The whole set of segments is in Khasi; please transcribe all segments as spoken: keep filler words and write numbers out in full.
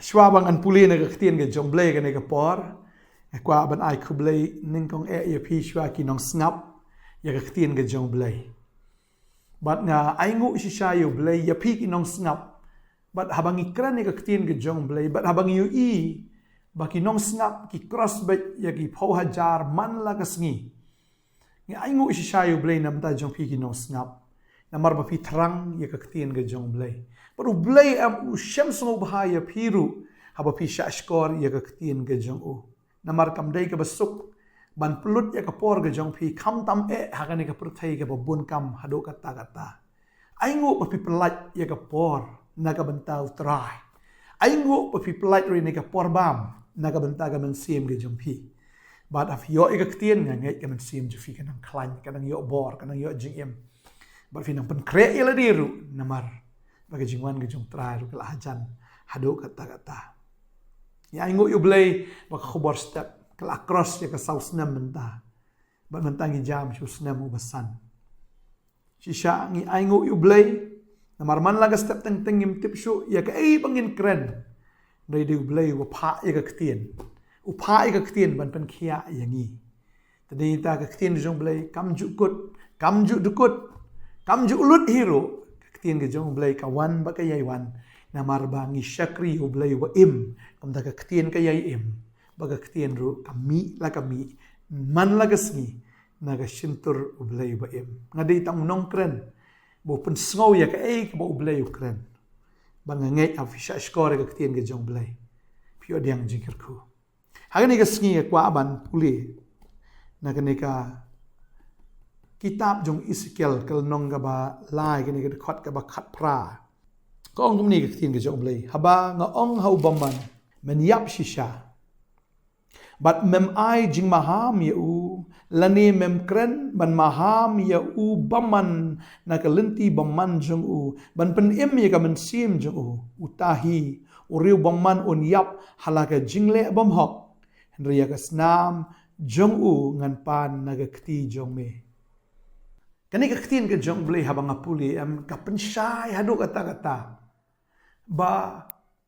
Shuwa ba ngan pule na ka ktien ka jong U Blei kane ka por, nga kwah ban ai khublei nyngkong eh ïa phi shuwa ki nongsngap ïa ka ktien ka jong U Blei. Bad nga ainguh shisha ïa U Blei ïa phi ki nongsngap. Bad haba ngi kren ïa ka ktien ka jong U Blei, bad haba ngi ïohi ba ki nongsngap ki cross beit ïa ki phew hajar man la ka sngi. Nga ainguh shisha ïa U Blei na ka bynta jong phi ki nongsngap, namar ba phi thrang ïa ka ktien ka jong U Blei. Bad U Blei em u shem sngewbha ïa phi ruh haba phi shahshkor ïa ka ktien ka jong u. Namar kam dei kaba suk ban pynlut ïa ka por ka jong phi khamtam eh ha kane ka pyrthei kaba bun kam haduh katta katta. Ainguh ba phi pyllait ïa ka por na ka bynta U Trai. Ainguh ba phi pyllait ruh ïa kane ka por bam na ka bynta ka mynsiem ka jong phi. Bad haba phi ïoh ïa ka ktien, nga ngeit ka mynsiem jong phi ka nang khlaiñ, ka nang ïoh bor, ka nang ïoh jingim. Bad phi nang pynkhreh ïa lade ruh, namar ba ka jingwan ka jong U Trai ruh ka la hajan haduh katta katta. Nga ainguh ïa U Blei ba ka khubor step ka la cross ïa ka saw snem mynta. Bad mynta ngi jam sha u snem uba san. Shisha ngi ainguh ïa U Blei, namar man la ka step teng teng ngim tip shuh ïa kaei ba ngin kren. Hynrei dei U Blei uba phah ïa ka ktien. U phah ïa ka ktien ban pynkhiah ïa ngi. Te dei ta ka ktien jong U Blei kam ju kut, kam ju dkut, kam ju lut hi ruh. Ka ktien ka jong U Blei ka wan bad ka ïai wan. Namar ba ngi shakri ïa U Blei uba im. Kumta ka ktien ka ïai im. Bad ka ktien ruh ka mih la ka mih, man la ka sngi, na ka shyntur U Blei uba im. Nga dei tang u nongkren ba u pynsngew ïa kaei kaba U Blei u kren. Bad nga ngeit haba phi shahshkor ïa ka ktien ka jong U Blei, phi ïoh pdiang jingkyrkhu. Ha kane ka sngi nga kwah ban pule na kane ka kitab jong Esekiel ka lynnong kaba lai, kane ka dkhot kaba khatphra. Ka ong kumne ka ktien ka jong U Blei: Haba nga ong ha u bymman, men ïap shisha, bad mem ai jingmaham ïa u, lane mem kren ban maham ïa u bymman na ka lynti bymman jong u, ban pynim ïa ka mynsiem jong u, uta hi u riew bymman un ïap ha la ka jingleh bymhok, hynrei ïa ka snam jong u ngan pan na ka kti jong me. Kane ka ktien ka jong U Blei haba nga pule em ka pynshai haduh katta katta ba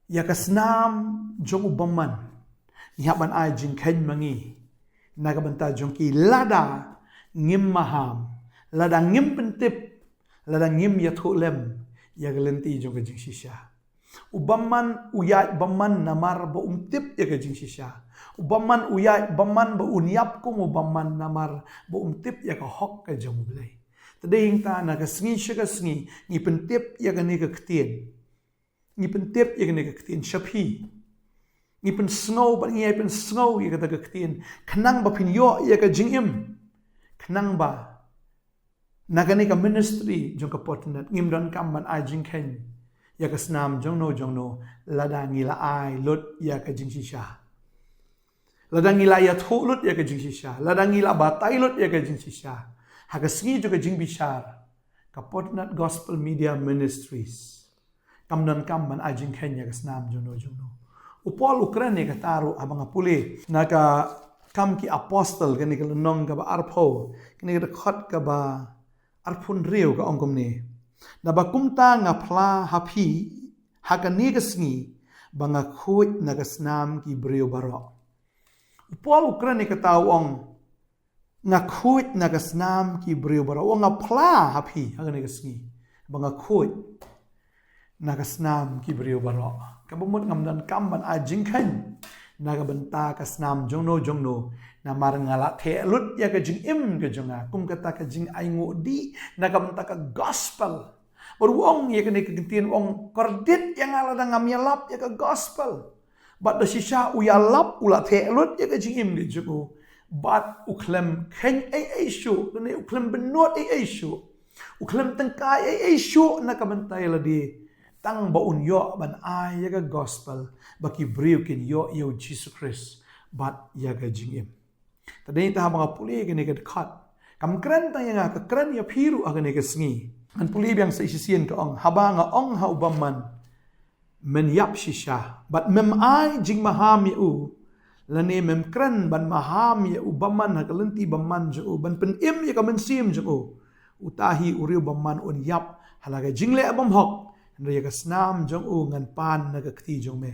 ïa ka snam jong u bymman ngi hap ban ai jingkheiñ ma ngi na ka bynta jong ki lada ngim maham, lada ngim pyntip, lada ngim ïathuh lem ïa ka lynti jong ka jingshisha. U bymman u ïaid bymman namar ba um tip ïa ka jingshisha. U bymman u ïaid bymman ba un ïap kum u bymman namar ba um tip ïa ka hok ka jong U Blei. Te dei hangta na ka sngi sha ka sngi ngi pyntip ïa kane ka ktien. Ngi pyntip ïa kane ka ktien sha phi. Ngi pynsngew bad ngi ïai pynsngew ïa kata ka ktien khnang ba phin ïoh ïa ka jingim. Khnang ba na kane ka ministry jong ka Potternet ngim donkam ban ai jingkheiñ ïa ka snam jongno jongno lada ngi la ai lut ïa ka jingshisha. Lada ngi la ïathuh lut ïa ka jingshisha, lada ngi la batai lut ïa ka jingshisha, ha ka sngi jong ka jingbishar ka Potternet Gospel Media Ministries kam donkam ban ai jingkheiñ ïa ka snam jongno jongno. U Paul u kren ïa kata ruh haba nga pule na ka Kam ki Apostol, kane ka lynnong kaba arphew, kane ka dkhot kaba arphew hynriew, ka ong kumne: Naba kumta nga phla ha phi ha kane ka sngi ba nga khuid na ka snam ki briew baroh. U Paul u kren ïa kata, u ong, nga khuid na ka snam ki briew baroh. U ong, nga phla ha phi ha kane ka sngi ba nga khuid na ka snam ki briew baroh. Kaba mut ngam donkam ban ai jingkheiñ na ka bynta ka snam jongno jongno, namar nga la theh lut ïa ka jingim ka jong nga kum kata ka jingainguh dih na ka bynta ka gospel. Bad u ong ïa kane ka ktien, u ong, kordit ïa nga lada ngam ïalap ïa ka gospel. Bad da shisha u ïalap, u la theh lut ïa ka jingim ka jong u. Bad u khlem kheiñ ei ei shuh, lane u khlem bynnud ei ei shuh, u khlem tyngkai ei ei shuh na ka bynta ïa lade, tang ba un ïoh ban ai ïa ka gospel ba ki briew kin ïoh ïa U Jisu Khrist bad ïa ka jingim. Te dei ta haba nga pule kane ka dkhot, kam kren tang ïa nga, ka kren ïa phi ruh ha kane ka sngi. Ngan pule biang sa shisien, ka ong, haba nga ong ha u bymman, men ïap shisha, bad mem ai jingmaham ïa u, lane mem kren ban maham ïa u bymman ha ka lynti bymman jong u, ban pynim ïa ka mynsiem jong u, uta hi u riew bymman un ïap ha la ka jingleh bymhok, hynrei ïa ka snam jong u ngan pan na ka kti jong me.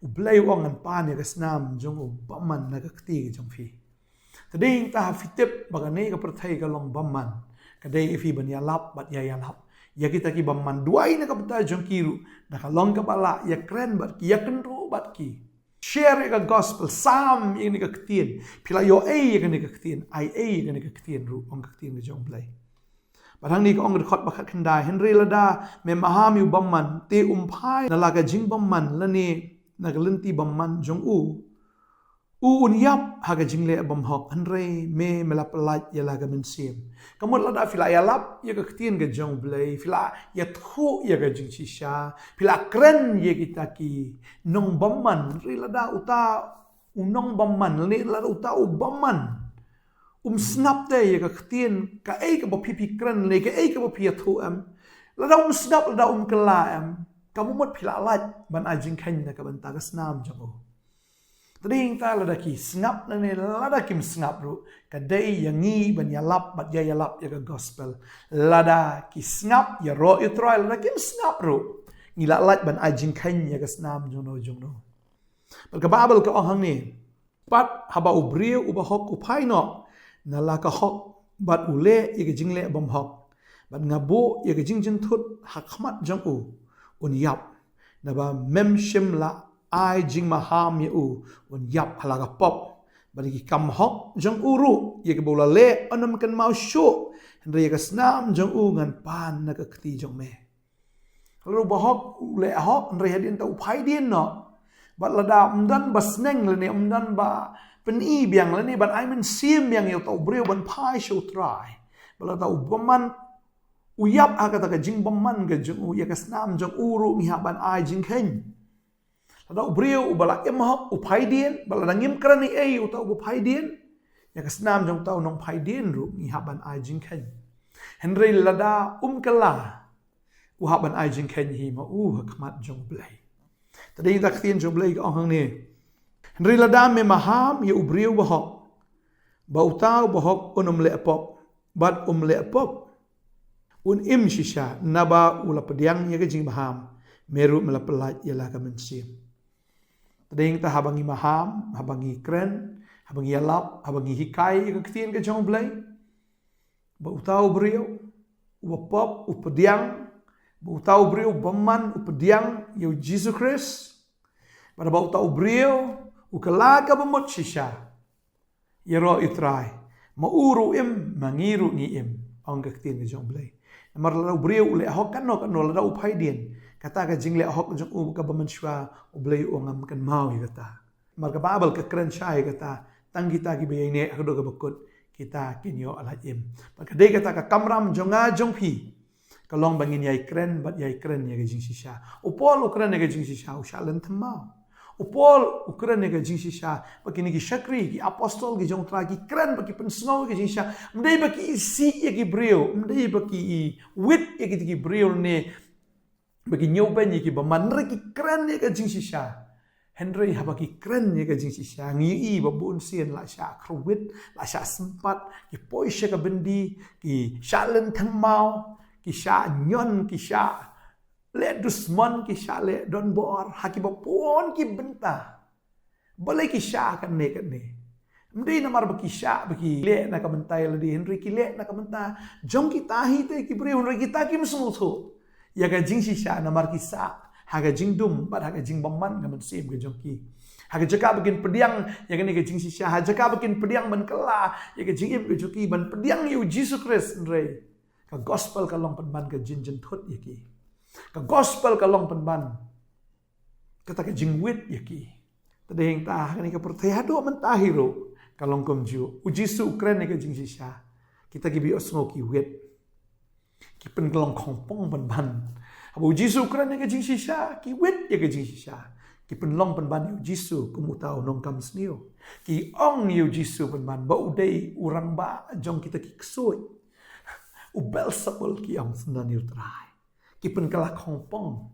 U Blei u ong ngan pan ïa ka snam jong u bymman na ka kti ka jong phi. Te dei ta ha phi tip ba kane ka pyrthei ka long bymman. Ka dei ïa phi ban ïalap bad ïa ïalap ïa kita ki bymman, duwai na ka bynta jong ki ruh, da ka long kaba lah, ïakren bad ki, ïakynduh bad ki. Share ïa ka gospel, sam ïa kane ka ktien. Phi la ïoh ei ïa kane ka ktien, ai ei ïa kane ka ktien ruh, ong ka ktien ka jong u Blei. Bad hangne ka ong dkhot ba khatkhyndai, hynrei lada me maham ïa u bymman, te um phai na la ka jingbymman lane na ka lynti bymman jong u. U un ïap ha ka jingleh bymhok, hynrei me, me la pyllait ïa la ka mynsiem. Ka mut lada phi la ïalap ïa ka ktien ka jong u Blei, phi la ïathuh ïa ka jingshisha, phi la kren ïa kita ki nongbymman, hynrei lada uta u nongbymman, lane lada uta u bymman um sngap te ïa ka ktien, kaei kaba phi, phi kren, lane kaei kaba phi ïathuh em, lada um sngap, lada um kylla em, ka mut phi la lait ban ai jingkheiñ na ka bynta ka snam jong u. Te dei ta lada ki sngap lane lada kim sngap ruh, ka dei ïa ngi ban ïalap bad ïa ïalap ïa ka gospel. Lada ki sngap, ïaroh ïa u Trai, lada kim sngap ruh, ngi la lait ban ai jingkheiñ ïa ka snam jong no jong no. Bad ka Baibl ka ong hangne, pat haba u briew uba hok u phai noh na la ka hok bad u leh ïa ka jingleh bymhok, bad nga buh ïa ka jingjynthut ha khmat jong u, un ïap. Naba mem shym la ai jingmaham ïa u, un ïap ha la ka pop. Bad ïa ki kam hok jong u ruh, ïa kiba u la leh, un ym kynmaw shuh, hynrei ïa ka snam jong u ngan pan na ka kti jong me. Lada uba hok u leh hok, hynrei hadien ta u phai dien noh. Bad lada um don ba sneng lane um don ba pyni biang lane ban ai mynsiem biang ïa uta u briew ban phai sha u Trai. Bad lada u bymman u ïap ha kata ka jingbymman ka jong u, ïa ka snam jong u ruh ngi hap ban ai jingkheiñ. Lada u briew uba la im hok u phai dien, bad lada ngim kren ei ei uta uba phai dien, ïa ka snam jong uta u nongphai dien ruh ngi hap ban ai jingkheiñ. Hynrei lada um kylla, u hap ban ai jingkheiñ hi ma u ha khmat jong u Blei. Te dei ta ka ktien jong u Blei ka ong hangne, hynrei lada me maham ïa u briew ba hok, ba uta uba hok un ym leh pop, bad um leh pop, un im shisha, naba u la pdiang ïa ka jingmaham, me ruh me la pyllait ïa la ka mynsiem. Te dei ta haba ngi maham, haba ngi kren, haba ngi ïalap, haba ngi hikai ïa ka ktien ka jong u Blei, ba uta u briew uba pop u pdiang, ba uta u briew bymman u pdiang ïa u Jisu Khrist, bad ba uta u briew u kylla kaba mut shisha, ïaroh ïa u Trai, ma u ruh u im, ma ngi ruh ngi im, ong ka ktien ka jong u Blei. Namar lada u briew u leh hok katno katno, lada u phai dien, kata ka jingleh hok jong u kaba mynshuwa u Blei u ong ngam kynmaw ïa kata. Namar ka Baibl ka kren shai kata, tang kita kiba ïaineh haduh kaba kut, kita kin ïoh lait im. Bad ka dei kata ka kamram jong nga jong phi, ka long ba ngin ïai kren bad ïai kren ïa ka jingshisha. U Paul u kren ïa ka jingshisha, u shah lynthem maw. U Paul u kren ïa ka jingshisha, ba kine ki shakri, ki apostol ki jong u Trai ki kren bad ki pynsngew ïa ka jingshisha. Ym dei ba ki isih ïa ki briew, ym dei ba ki iwit ïa ki, ki briew ne ba ki ñiewbeiñ ïa ki bymman, hynrei ki kren ïa ka jingshisha. Hynrei haba ki kren ïa ka jingshisha, ngi ïohi ba bun sien la shah kyrwit, la shah sympat, ki poi sha ka byndi, ki shah lynthem maw, ki shah ñion, ki shah leh dusmon, ki shah leh donbor ha kiba bun ki bynta. Balei ki shah kane kane? Ym dei namar ba ki shah ba ki leh na ka bynta ïa lade, hynrei ki leh na ka bynta jong kita hi te ki briew, hynrei kita kim sngewthuh ïa ka jingshisha, namar ki sah ha ka jingdum bad ha ka jingbymman ka mynsiem ka jong ki. Ha ka jaka ba kin pdiang ïa kane ka jingshisha, ha jaka ba kin pdiang ban kylla ïa ka jingim ka jong ki, ban pdiang ïa u Jisu Khrist, hynrei ka gospel ka long pynban ka jingjynthut ïa ki. Ka gospel ka long pynban kata ka jingwit ïa ki. Te dei ta ha kane ka pyrthei haduh mynta hi ruh ka long kumjuh. U Jisu u kren ïa ka jingshisha, kita kiba ïohsngew ki wit. Ki pynlong khongpong pynban. Haba u Jisu u kren ïa ka jingshisha, ki wit ïa ka jingshisha. Ki pynlong pynban ïa u Jisu kum uta u nongkam sniew. Ki ong ïa u Jisu pynban ba u dei u rangbah jong kita ki ksuid. U Belsebul ki ong, synran ïa u Trai. Ki pynkylla khongpong.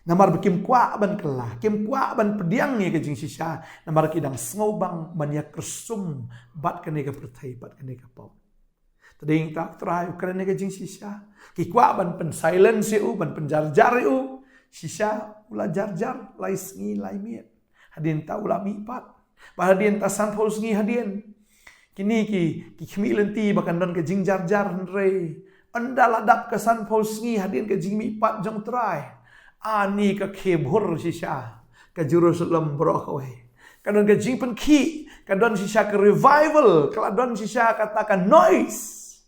Namar ba kim kwah ban kylla, kim kwah ban pdiang ïa ka jingshisha, namar ki dang sngewbang ban ïa kyrsum bad kane ka pyrthei, bad kane ka pop. Te dei ta u Trai u kren ïa ka jingshisha, ki kwah ban pynsilence ïa u, ban pynjarjar ïa u. Shisha u la jar jar lai sngi lai miet. Hadien ta u la mihpat. Bad hadien ta sanphew sngi hadien. Kine ki, ki khmih lynti ba kan don ka jingjar jar, hynrei ynda la dap ka sanphew sngi hadien ka jingmihpat jong Trai, ani ka khie bhur shisha ka Jerusalem baroh kawei. Ka don ka jingpynkhih, ka don shisha ka revival, ka la don shisha kata ka noise.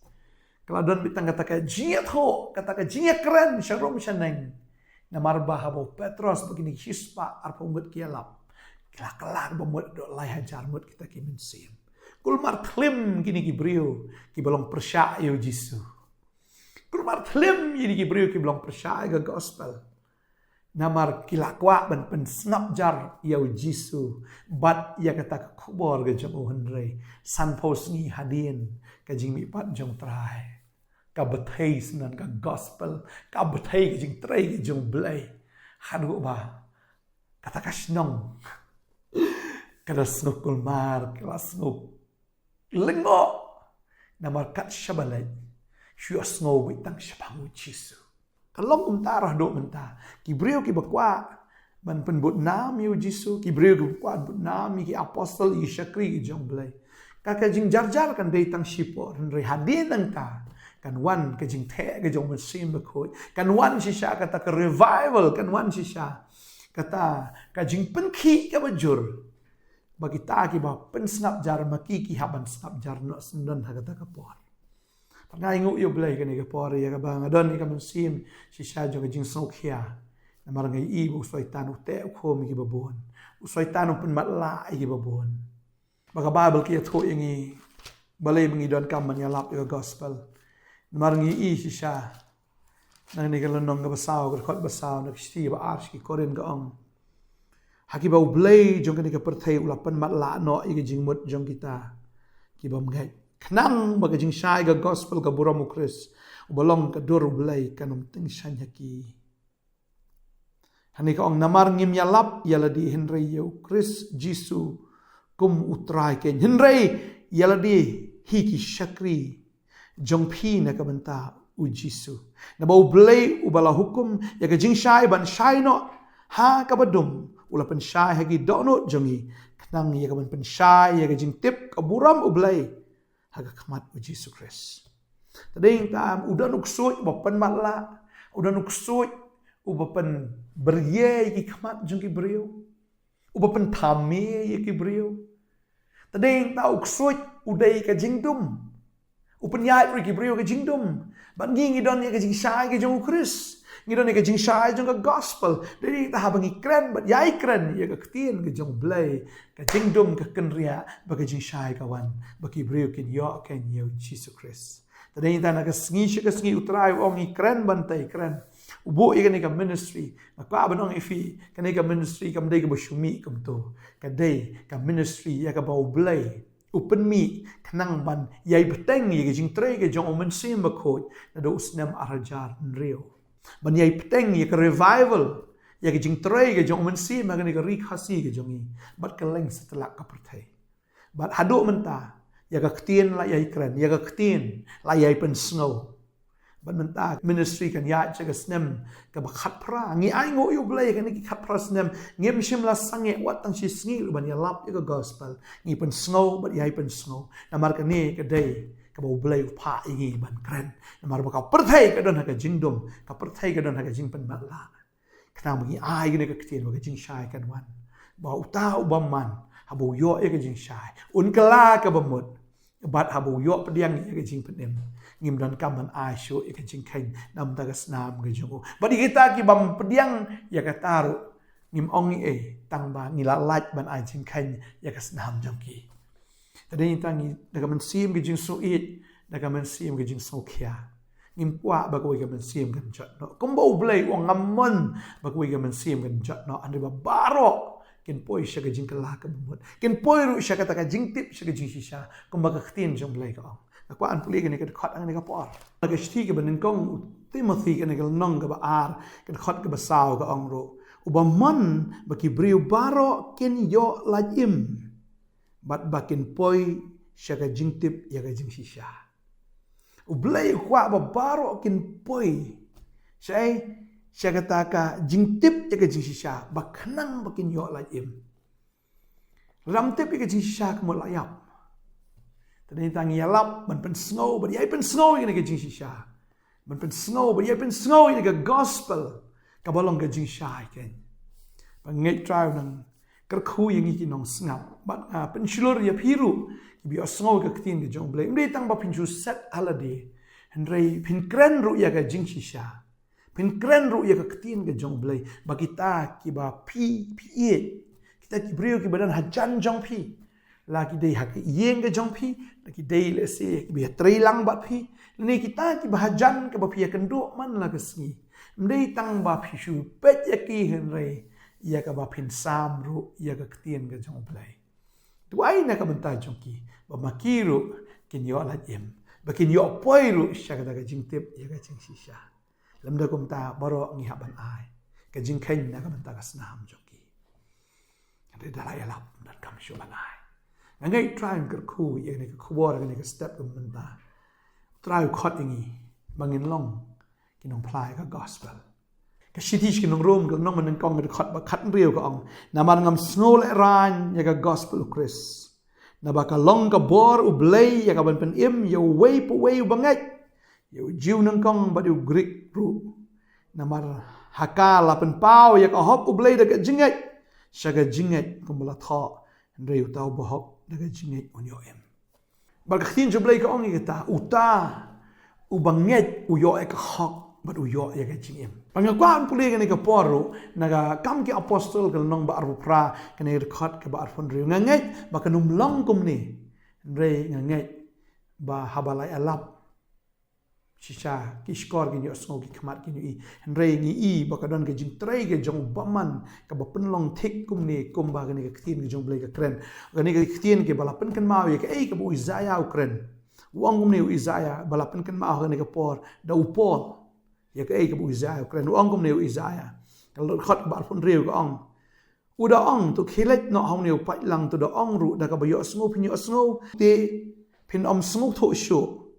Ka la don beit tang kata ka jingïathuh, kata ka jingïakren sharum shaneng. Namar ba haba u Petros bad kine ki shispah arphew ngut ki ïalap, ki la kylla ba mut haduh lai hajar ngut kita ki mynsiem. Kulmar thlem kine ki briew kiba long pyrshah ïa u Jisu. Kulmar thlem kine ki briew kiba long pyrshah ïa ka gospel. Namar ki la kwah ban pynsngap jar ïa u Jisu bad ïa kata ka khubor ka jong u, hynrei sanphew sngi hadien ka jingmihpat jong Trai, ka bthei syndon, ka gospel, ka bthei, ka jingtrei ka jong u Blei, haduh ba kata ka shnong ka da sngew kulmar, ka la sngew lyngngoh. Namar kat shaba leit, shu ïohsngew beit tang shaphang u Jisu. Ka long kumta ruh haduh mynta. Ki briew kiba kwah ban pynbud nam ïa u Jisu, ki briew kiba kwah bud nam ïa ki apostol, ïa ki shakri ki jong u Blei, ka, ka jingjar jar kan dei tang shipor, hynrei hadien nangta kan wan ka jingtheh ka jong u Mynsiem Bakhuid, kan wan shisha kata ka revival, kan wan shisha kata ka jingpynkhih kaba jur, ba kita kiba pynsngap jar ma ki, ki hap ban sngap jar noh syndon ha kata ka por. Bad nga ainguh ïa u Blei kane ka por ïa kaba nga don ïa ka mynsiem shisha jong ka jingsngewkhia. Namar nga ïohi ba u Soitan u teh u khum ïa kiba bun. U Soitan u pynmatlah ïa kiba bun. Ba ka Baibl ka ïathuh ïa ngi balei ba ngi donkam ban ïalap ïa ka gospel. Namar ngi ïohi shisha na kane ka lynnong kaba saw, ka dkhot ba saw na ka shithi ba ar sha ki Korinth, ka ong: Ha kiba u blei jong kane ka pyrthei u la pynmatlah noh ïa ka jingmut jong kita ki bym ngeit, khnang ba ka jingshai ka gospel ka burom u Khrist uba long ka dur u Blei kan ym tyngshaiñ ha ki. Hangne ka ong: Namar ngim ïalap ïa lade hynrei ïa u Khrist Jisu kum u Trai keiñ, hynrei ïa lade hi ki shakri jong phi na ka bynta u Jisu, naba u Blei uba la hukum ïa ka jingshai ban shai noh ha kaba dum u la pynshai ha ki dohnud jong ngi, khnang ïa ka ban pynshai ïa ka jingtip ka burom u Blei ha ka khmat u Jisu Khrist. Te dei tang u don u ksuid uba pynmatlah, u don u ksuid uba pynbyrngiai ïa ki khmat jong ki briew, uba pynthame ïa ki briew. Te dei tang u ksuid u dei ka jingdum, u pynïaid ruh ïa ki briew ka jingdum. Bad ngi, ngi don ïa ka jingshai ka jong u Khrist, ngi don ïa ka jingshai jong ka gospel. Te dei tang haba ngi kren bad ïai kren ïa ka ktien ka jong u Blei, ka jingdum ka kynriah ba ka jingshai ka wan, ba ki briew kin ïoh keiñ ïa u Jisu Khrist. Te dei tang na ka sngi sha ka sngi u Trai u ong ngi kren ban tei kren. U buh ïa kane ka ministry. Nga kwah ban ong ïa phi, kane ka ministry kam dei kaba shu mih kumto. Ka dei ka ministry ïa kaba u Blei u pynmih khnang ban ïai bteng ïa ka jingtrei ka jong u Mynsiem Bakhuid naduh u snem ar hajar hynriew. Ban ïai bteng ïa ka revival, ïa ka jingtrei ka jong u Mynsiem ha kane ka ri Khasi ka jong ngi bad kylleng satlak ka pyrthei. Bad haduh mynta ïa ka ktien la ïai kren, ïa ka ktien la ïai pynsngew. Bad mynta ministry kan ïaid sha ka snem kaba khatphra. Ngi ainguh ïa u Blei, kane ki khatphra snem ngim shym la sangeh wat tang shi sngi ruh ban ïalap ïa ka gospel. Ngi pynsngew bad ïai pynsngew. Namar kane ka dei kaba u Blei u phah ïa ngi ban kren. Namar ba ka pyrthei ka don ha ka jingdum, ka pyrthei ka don ha ka jingpynmatlah. Khnang ba ngi ai kane ka ktien ba ka jingshai kan wan, ba uta u bym man, haba u ïoh ïa ka jingshai, un kylla kaba mut. Bad haba u ïoh pdiang ïa ka jingpynim, ngim donkam ban ai shuh ïa ka jingkheiñ na ka bynta ka snam ka jong u. Bad ïa kita ki bym pdiang ïa kata ruh, ngim ong ei ei, tang ba ngi la lait ban ai jingkheiñ ïa ka snam jong ki. Te dei tang ngi da ka mynsiem ka jingsngewïeit, da ka mynsiem ka jingsngewkhia. Ngim kwah ba kawei ka mynsiem kan jot noh. Kumba u Blei u ong, ngam mon ba kawei ka mynsiem kan jot noh, hynrei ba baroh kin poi sha ka jingkylla kaba mut, kin poi ruh sha kata ka jingtip, sha ka jingshisha, kumba ka ktien jong u Blei ka ong. Nga kwah ban pule kane ka dkhot ha kane ka por. Na ka shithi kaba nyngkong u Timothi, kane ka lynnong kaba ar, ka dkhot kaba saw, ka ong ruh: Uba mon ba ki briew baroh kin ïoh lait im bad ba kin poi sha ka jingtip ïa ka jingshisha. U Blei u kwah ba baroh kin poi sha, sha kata ka jingtip ïa ka jingshisha ba khnang ba kin ïoh lait im. Lada ym tip ïa ka jingshisha ka mut la ïap. Te ngi tang ïalap ban pynsngew, ban ïai pynsngew ïa ka jingshisha. Ban pynsngew, ban ïai pynsngew ïa ka gospel kaba long ka jingshai kein. Ba ngeit Trai u nang kyrkhu ïa ngi ki nongsngap. Bad nga pynshlur ïa phi ruh kiba ïohsngew ïa ka ktien ka jong U Blei. Ym dei tang ba phin shu set ha lade, hynrei phin kren ruh ïa ka jingshisha. Phin kren ruh ïa ka ktien ka jong U Blei, ba kita kiba phi, phi ïeit, kita ki briew kiba don hajan jong phi, la ki dei ha ka ïing ka jong phi, la ki dei lehse kiba ïatrei lang bad phi, lane kita kiba hajan kaba phi ïakynduh man la ka sngi. Ym dei tang ba phi shu peit ïa ki, hynrei ïa kaba phin sam ruh ïa ka ktien ka jong U Blei. Duwai na ka bynta jong ki, ba ma ki ruh kin ïoh lait im, ba kin ïoh poi ruh sha kata ka jingtip ïa ka jingshisha. Lymda kumta baroh ngi hap ban ai ka jingkheiñ na ka bynta ka snam jong ki. Hynrei da la ïalap, ym donkam shuh ban ai. Nga ngeit Trai un kyrkhu ïa kane ka khubor, ïa kane ka step ka mynta. Trai u khot ïa ngi ba ngin long ki nongphla ïa ka gospel. Ka shithi sha ki nong Rom ka lynnong ba nyngkong ka dkhot ba khathynriew ka ong: Namar ngam sngewlehraiñ ïa ka gospel U Khrist, naba ka long ka bor U Blei ïa ka ban pynim ïa uwei pa uwei uba ngeit, ïa u Jiw nyngkong bad ïa u Grik ruh. Namar ha ka la pynpaw ïa ka hok U Blei da ka jingngeit sha ka jingngeit, kumba la thoh: Hynrei uta uba hok da ka jingngeit un ïoh im. Bad ka ktien jong U Blei ka ong ïa kata, uta uba ngeit u ïoh ïa ka hok bad u ïoh ïa ka jingim. Bad nga kwah ban pule kane ka por ruh na ka Kam ki Apostol ka lynnong ba arphew phra, kane ka dkhot kaba arphew hynriew. Nga ngeit ba kan ym long kumne, hynrei nga ngeit ba haba la ïalap shisha, ki shkor kin ïohsngew, ki khmat kin ïohi. Hynrei ngi i ba ka don ka jingtrei ka jong u bymman kaba pynlong thik kumne, kumba kane ka ktien ka jong U Blei ka kren. Kane ka ktien kaba la pynkynmaw ïa kaei kaba u Isaïah u kren. U ong kumne u Isaïah, ba la pynkynmaw ha kane ka por da u Paul ïa kaei kaba u Isaïah u kren. U ong kumne u Isaïah, ka dkhot kaba arphew hynriew ka ong: U da ong, to khie leit noh ha une u paitlang, to da ong ruh, da kaba ïohsngew phin ïohsngew, te phin ym sngewthuh shuh.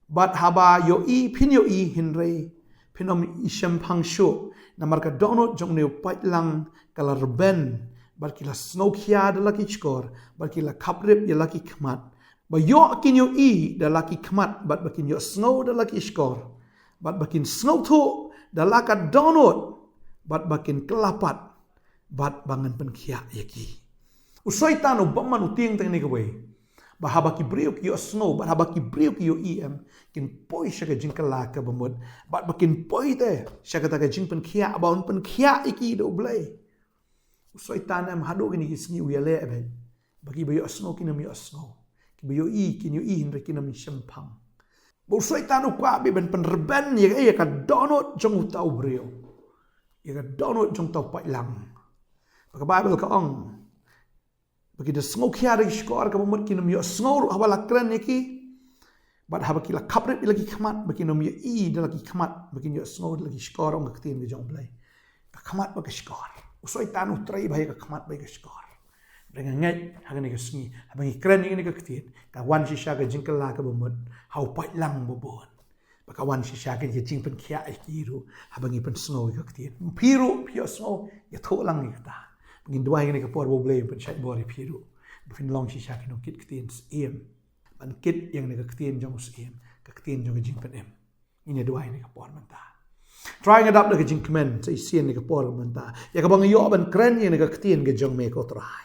Bad haba ïohi phin ïohi, hynrei phin ym shemphang shuh. Namar ka dohnud jong une u paitlang ka la rben, bad ki la sngewkhia da la ki shkor, bad ki la khaprip ïa la ki khmat. Ba ïoh kin ïohi da la ki khmat, bad ba kin ïohsngew da la ki shkor, bad ba kin sngewthuh da la ka dohnud, bad ba kin kylla pat, bad ba ngan pynkhiah ïa ki. U Soitan u bymman u tieng tang ïa kane kawei, ba haba ki briew ki ïohsngew, bad haba ki briew ki ïohi, em, kin poi sha ka jingkylla kaba mut, bad ba kin poi te sha kata ka jingpynkhiah, ba un pynkhiah ïa ki da U Blei. U Soitan, em, haduh kine ki sngi u ïaleh beit ba kiba ïohsngew kin ym ïohsngew, kiba ïohi kin ïohi, hynrei kin ym shemphang. Ba u Soitan u kwah beit ban pynrben ïa ka, ïa ka dohnud jong uta u briew, ïa ka dohnud jong uta u paitlang. Ba ka Baibl ka ong ba ki da sngewkhia da ki shkor kaba mut, kin ym ïohsngew ruh haba la kren ïa ki. Bad haba ki la khaprip ïa la ki khmat, ba kin ym ïohi da la ki khmat, ba kin ïohsngew da la ki shkor, ong ka ktien ka jong U Blei. Ka khmat bad ka shkor. U Soitan u trei bha ïa ka khmat bad ïa ka shkor. Hynrei nga ngeit ha kane ka sngi, haba ngi kren ïa kane ka ktien, ka wan shisha ka jingkylla kaba mut ha u paitlang uba bun. Ba ka wan shisha ka jingpynkhiah ïa ki ruh haba ngi pynsngew ïa ka ktien. Phi ruh phi ïohsngew, ïathuh lang ïa kata. Ba ngin duwai ïa kane ka por ba U Blei un pynshait bor ïa phi ruh, ba phin long shisha ki nongkit ktien syiem, ban kit ïa kane ka ktien jong u syiem, ka ktien jong ka jingpynim. Ngin ïa duwai ïa kane ka por mynta. Trai, nga dap da ka jingkmen sa shisien ïa kane ka por mynta, ïa kaba nga ïoh ban kren ïa kane ka ktien ka jong me, ko Trai.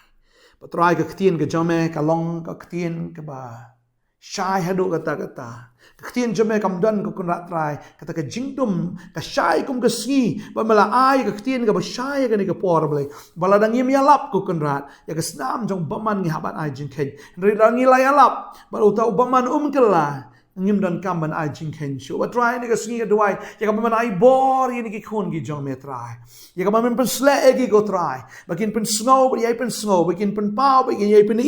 Ba Trai, ka ktien ka jong me ka long ka ktien kaba shai haduh katta katta. Ka ktien jong me kam don, ko Kynrad Trai, kata ka jingdum, ka shai kum ka sngi. Ba me la ai ka ktien kaba shai ha kane ka por, Blei, ba lada ngim ïalap, ko Kynrad, ïa ka snam jong u bymman ngi hap ban ai jingkheiñ. Hynrei lada ngi la ïalap, ba uta u bymman um kylla, ngim donkam ban ai jingkheiñ shuh. Ba Trai, ha kane ka sngi nga duwai ïa kaba men ai bor ïa kine ki khun ki jong me, Trai. Ïa kaba men pynsleh ïa ki, ko Trai, ba kin pynsngew bad ïai pynsngew, ba kin pynpaw bad kin ïai pyni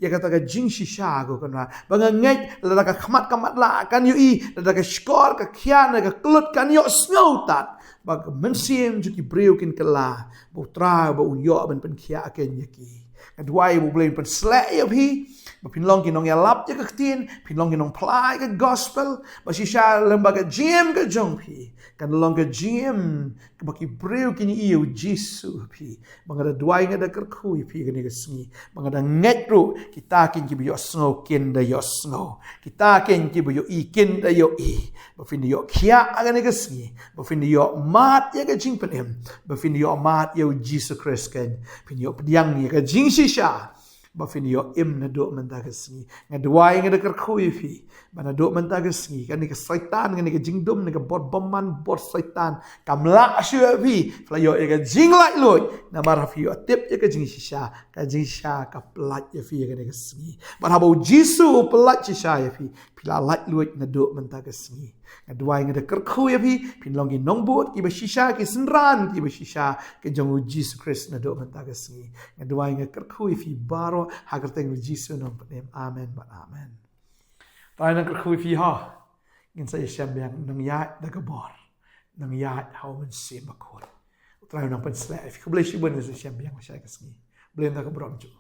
ïa kata ka jingshisha, ko Kynrad. Ba nga ngeit lada ka khmat ka matlah kan ïohi, lada ka shkor ka khiah ne ka klut kan ïohsngew tad, ba ka mynsiem jong ki briew kin kylla, ba u Trai ba un ïoh ban pynkhiah kein ïa ki. Nga duwai ba U Blei un pynsleh ïa phi, ba phin long ki nongïalap ïa ka ktien, phin long ki nongphla ïa ka gospel, ba shisha lem ba ka jingim ka jong phi kan long ka jingim ba ki briew kin ïohi ïa U Jisu ha phi. Ba nga da duwai, nga da kyrkhu ïa phi kane ka sngi, ba nga da ngeit ruh kita kin kiba ïohsngew kin da ïohsngew, kita kin kiba ïohi kin da ïohi. Ba phin da ïoh khiah ha kane ka sngi, ba phin da ïoh mad ïa ka jingpynim, ba phin da ïoh mad ïa U Jisu Khrist, kan phin ïoh pdiang ïa ka jingshisha, ba phin ïoh im naduh mynta ka sngi. Nga duwai, nga da kyrkhu ïa phi ba naduh mynta ka sngi kane ka Soitan, kane ka jingdum, kane ka bor bymman, bor Soitan, kam lah shuh ïa phi. Phi la ïoh ïa ka jinglaitluid namar ha phi ïoh tip ïa ka jingshisha. Ka jingshisha ka pyllait ïa phi ïa kane ka sngi. Bad haba U Jisu u pyllait shisha ïa phi, phi la laitluid naduh mynta ka sngi. Nga duwai, nga da kyrkhu ïa phi, phin long ki nongbud kiba shisha, ki synran kiba shisha ki jong U Jisu Khrist naduh mynta ka sngi. Nga duwai, nga kyrkhu ïa phi baroh ha ka kyrteng U Jisu Nongpynim. Amen bad amen. Trai nang kyrkhu ïa phi ho. Ngin sa ïashem biang, nang ïaid da ka bor, nang ïaid ha U Mynsiem Bakhuid. Trai nang pynsleh ïa phi. Khublei shibun, ngin sa ïashem biang lashai ka sngi. Blei nang ka burom juh.